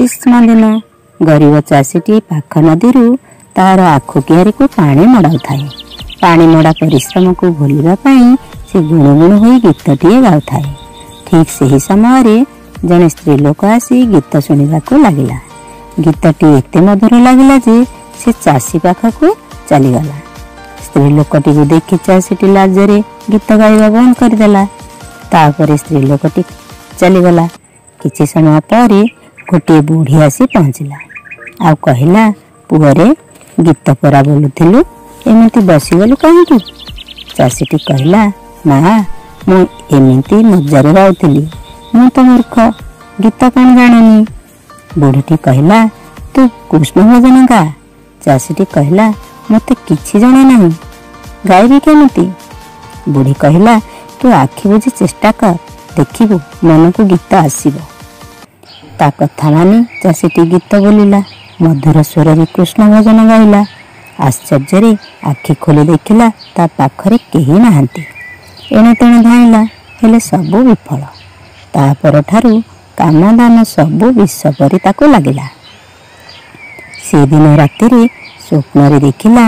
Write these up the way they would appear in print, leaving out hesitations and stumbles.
ଗ୍ରୀଷ୍ମ ଦିନ। ଗରିବ ଚାଷୀଟି ପାଖ ନଦୀରୁ ତାର ଆଖୁ କିଆରିକୁ ପାଣି ମଡ଼ାଉଥାଏ। ପାଣି ମଡ଼ା ପରିଶ୍ରମକୁ ଭୁଲିବା ପାଇଁ ସେ ଗୁଣୁଗୁଣୁ ହୋଇ ଗୀତଟିଏ ଗାଉଥାଏ। ଠିକ୍ ସେହି ସମୟରେ ଜଣେ ସ୍ତ୍ରୀ ଲୋକ ଆସି ଗୀତ ଶୁଣିବାକୁ ଲାଗିଲା। ଗୀତଟି ଏତେ ମଧୁର ଲାଗିଲା ଯେ ସେ ଚାଷୀ ପାଖକୁ ଚାଲିଗଲା। ସ୍ତ୍ରୀ ଲୋକଟିକୁ ଦେଖି ଚାଷୀଟି ଲାଜରେ ଗୀତ ଗାଇବା ବନ୍ଦ କରିଦେଲା। ତାପରେ ସ୍ତ୍ରୀ ଲୋକଟି ଚାଲିଗଲା। କିଛି ସମୟ ପରେ ଗୋଟିଏ ବୁଢ଼ୀ ଆସି ପହଞ୍ଚିଲା ଆଉ କହିଲା, ପୁଅରେ, ଗୀତ ପରା ବୋଲୁଥିଲୁ, ଏମିତି ବସିଗଲୁ କାହିଁକି? ଚାଷୀଟି କହିଲା, ମା, ମୁଁ ଏମିତି ମଜାରେ ଗାଉଥିଲି, ମୁଁ ତ ମୂର୍ଖ, ଗୀତ କ'ଣ ଜାଣେନି। ବୁଢ଼ୀଟି କହିଲା, ତୁ କୃଷ୍ଣ ଭଜନ ଗା। ଚାଷୀଟି କହିଲା, ମୋତେ କିଛି ଜଣା ନାହିଁ, ଗାଇବି କେମିତି? ବୁଢ଼ୀ କହିଲା, ତୁ ଆଖି ବୁଜି ଚେଷ୍ଟା କର, ଦେଖିବୁ ମନକୁ ଗୀତ ଆସିବ। ତା କଥା ମାନି ଚାଷୀଟି ଗୀତ ବୋଲିଲା, ମଧୁର ସ୍ୱରରେ କୃଷ୍ଣ ଭଜନ ଗାଇଲା। ଆଶ୍ଚର୍ଯ୍ୟରେ ଆଖି ଖୋଲି ଦେଖିଲା ତା ପାଖରେ କେହି ନାହାନ୍ତି। ଏଣେ ତେଣେ ଧାଇଁଲା, ହେଲେ ସବୁ ବିଫଳ। ତା ପରଠାରୁ କାମ ଦାମ ସବୁ ବିଷ ପରି ତାକୁ ଲାଗିଲା। ସେଦିନ ରାତିରେ ସ୍ୱପ୍ନରେ ଦେଖିଲା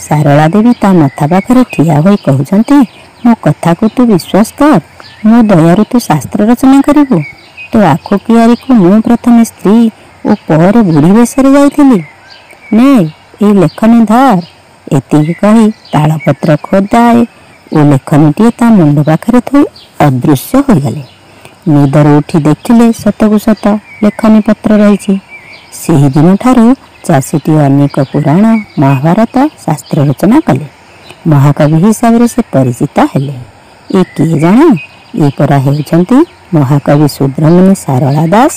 ଶାରଳା ଦେବୀ ତା ମଥା ପାଖରେ ଠିଆ ହୋଇ କହୁଛନ୍ତି, ମୋ କଥାକୁ ତୁ ବିଶ୍ୱାସ କର, ମୋ ଦୟାରୁ ତୁ ଶାସ୍ତ୍ର ରଚନା କରିବୁ। ତୋ ଆଖୁ କିଆରିକୁ ମୁଁ ପ୍ରଥମେ ସ୍ତ୍ରୀ ଓ ପରେ ବୁଢ଼ୀ ବେଶରେ ଯାଇଥିଲି। ନେ, ଏଇ ଲେଖନୀ ଧର। ଏତିକି କହି ତାଳପତ୍ର ଖୋଦାଏ ଓ ଲେଖନୀଟିଏ ତା ମୁଣ୍ଡ ପାଖରେ ଥୋଇ ଅଦୃଶ୍ୟ ହୋଇଗଲେ। ନିଦରୁ ଉଠି ଦେଖିଲେ ସତକୁ ସତ ଲେଖନୀ ପତ୍ର ରହିଛି। ସେହିଦିନଠାରୁ ଚାଷୀଟି ଅନେକ ପୁରାଣ, ମହାଭାରତ, ଶାସ୍ତ୍ର ରଚନା କଲେ। ମହାକବି ହିସାବରେ ସେ ପରିଚିତ ହେଲେ। ଏ କିଏ ଜାଣ? ଏ ପରା ହେଉଛନ୍ତି ମହାକବି ଶୂଦ୍ରମୁନି ସାରଳା ଦାସ।